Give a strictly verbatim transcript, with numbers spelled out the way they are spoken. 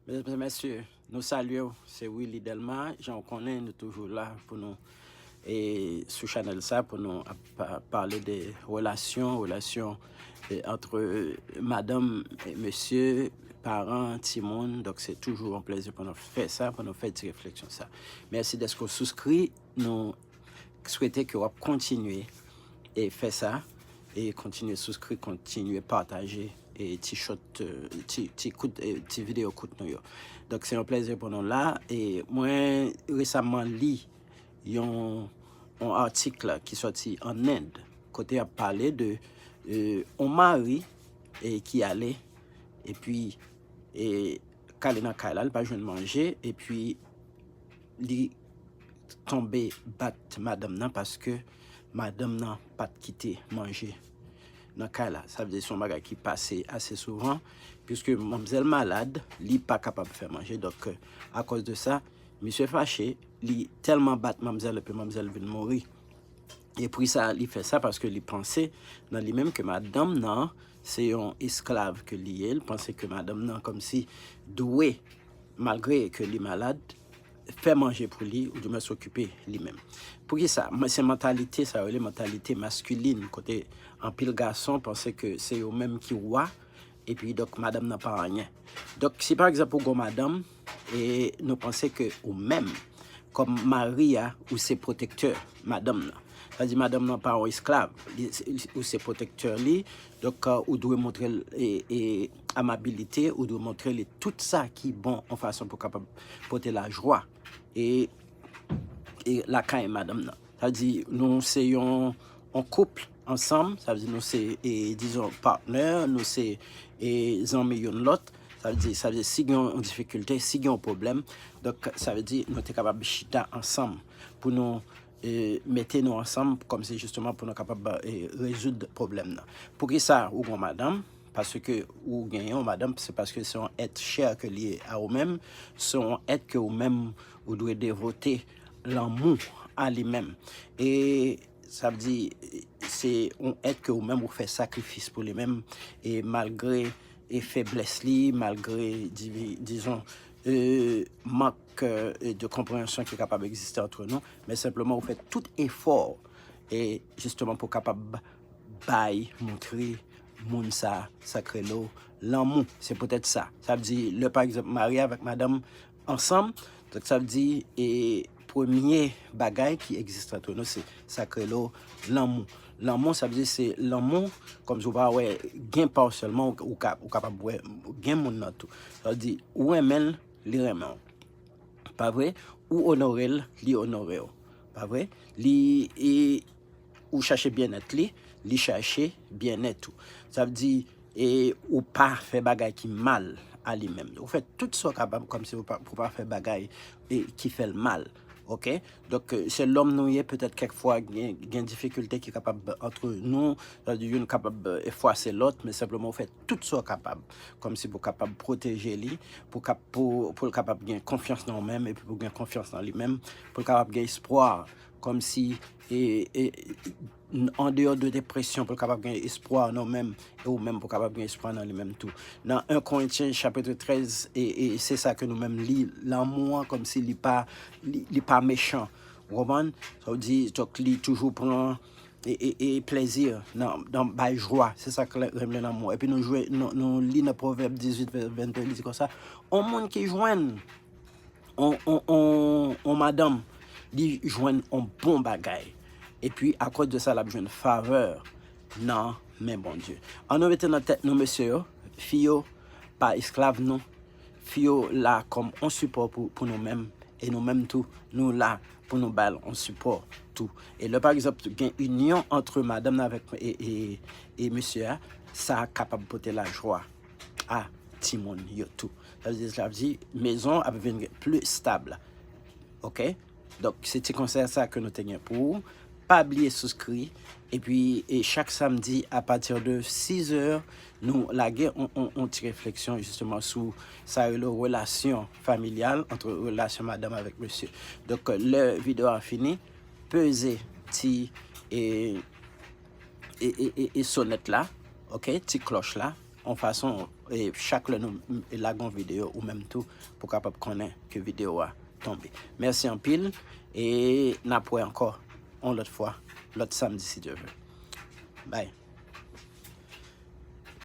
Medam e mesye, nou salye w. Se Willy Delma. Jan w konnen, nou toujou la pou nou, e, sou chanèl sa, pou nou ap pa-, pale de relasyon, relasyon, e, antre madanm e mesye, paran, timoun. Donk, se toujou yon plezi pou nou fè sa, pou nou fè ti refleksyon sa. Mèsi dèske w souskri. Nou swete ke w ap kontinye e fè sa, e kontinye souskri, kontinye pataje, e ti short, e, ti, ti kout, e ti videyo kout nou yo. Donk, se yon plezi pou nou la. E mwen resaman li yon, yon atik la ki sòti an End, kote y ap pale de, e, yon mari, e, ki ale, epi, e, k ale nan kay la, li pa jwenn manje, epi li tonbe bat madanm nan paske madanm nan pa t kite manje nan kay la. Sa vle di se yon bagay ki pase ase souvan, piske manmzèl malad, li pa kapab fè manje. Donk, akòz de sa, misye fache, li tèlman bat manmzèl, epi manmzèl vin mouri. E pri sa, li fè sa paske li panse nan li menm ke madanm nan se yon esklav ke li ye. Li panse ke madanm nan kòmsi dwe, malgre ke li malad, fè manje pou li, oudimwen okipe li menm. Poukisa? Mwen, se mantalite, sa yo rele mantalite maskilin, kote anpil gason panse ke se yo menm ki wa, epi donk madanm nan pa anyen. Donk, si pa egzanp ou gon madanm, e nou panse ke ou menm, kòm mari a, ou se pwotektè madanm nan. Sa di madanm nan pa yon esklav, li, ou se pwotektè li, donk, e, ou dwe montre l, e, e, amabilite, ou dwe montre li tout sa ki bon, yon fason pou kapab pote lajwa e, e lakay madanm nan. Sa di nou se yon, yon koup ansanm, sa vle di nou se, e, dizon, patnè, nou se, e, zanmi youn lòt. Sa vle di, sa vle di si gen yon difikilte, si gen yon pwoblèm, donk, sa vle di nou te kapab chita ansanm pou nou, e, mete nou ansanm kòmsi jisteman pou nou kapab, e, rezoud pwoblèm nan. Poukisa ou gon madanm? Paske ou genyen yon madanm, se paske se yon èt chè ke li ye a ou menm, se yon èt ke ou menm ou dwe devote lanmou a li menm. E sa vle di, se yon èt ke ou menm ou fè sakrifis pou li menm, e malgre e feblès li, malgre, di-, dizon, e, mank, e, de konpreyansyon ki kapab egziste antre nou, men senpleman ou fè tout efò, e jisteman pou kapab bay, montre moun sa, sa k rele w lanmou. Se poutèt sa. Sa vle di, lè pa egzanp, mari avèk madanm ansanm, donk sa vle di, e premye bagay ki egziste antre nou, se sa k rele w lanmou. Lanmou, sa vle di, se lanmou, kòmsi w pa wè gen pa w sèlman, ou, ou ka, ou kapab wè gen moun nan tou. Sa vle di, ou renmen l, li renmen w. Pa vre? Ou onore l, li onore w. Pa vre? Li, e, ou chache byennèt li, li chache byennèt ou. Sa vle di, e, ou pa fè bagay ki mal a li menm. Ou fè tout sa w kapab kòmsi ou pa, pou pa fè bagay, e, ki fè l mal. Oke? Donk, e, se lòm nou ye, petèt kèk fwa gen, gen difikilte ki kapab antre nou, sa vle di youn kapab, e, fwase lòt, men senpleman ou fè tout sa w kapab, kòmsi pou kapab pwoteje li, pou kap-, pou, pou l kapab gen konfyans nan ou menm, epi pou gen konfyans nan li menm, pou l kapab gen espwa, kòmsi, e, e, an deyò de depresyon, pou l kapab gen espwa nan ou menm, e ou menm pou kapab gen espwa nan li menm tou. Nan en Korentyen chapit trèz, e, e se sa ke nou menm li, lanmou an, kòmsi li pa, li, li pa mechan. Ou konprann? Sa vle di, donk, li toujou pran e, e, e plezi nan, nan bay jwa. Se sa k rele lanmou. Epi nou jwe, nou, nou li nan Pwovèb dizuit vè vennde, li di konsa, yon moun ki jwenn yon, yon, yon, yon madanm, li jwenn yon bon bagay. Epi, akoz de sa, l ap jwenn favè nan men Bondye. Ann nou mete nan tèt nou, mesye yo, fi yo pa esklav nou. Fi yo la kòm yon sipò pou, pou nou menm. E nou menm tou, nou la pou nou ba l yon sipò tou. E lè, pa egzanp, gen inyon antre madanm nan avèk, e, e, e mesye a, sa kapab pote lajwa a timoun yo tou. Sa vle di, sa vle di, mezon ap vin pli stab. Oke? Donk, se ti konsèy sa ke nou te gen pou ou. Pa bliye souskri. Epi, e chak samdi, apati de sizè, nou lage on, on, on ti refleksyon, jisteman, sou sa rele relasyon familyal, antre relasyon madanm avèk mesye. Donk, lè videyo a fini, peze ti, e, e, e, e, e sonèt la, oke, ti klòch la, yon fason, e chak lè nou m- lage yon videyo, ou menm tou pou kapab konnen ke videyo a tonbe. Mèsi anpil, e n ap wè ankò yon lòt fwa, lòt samdi si Dye vle. Bye.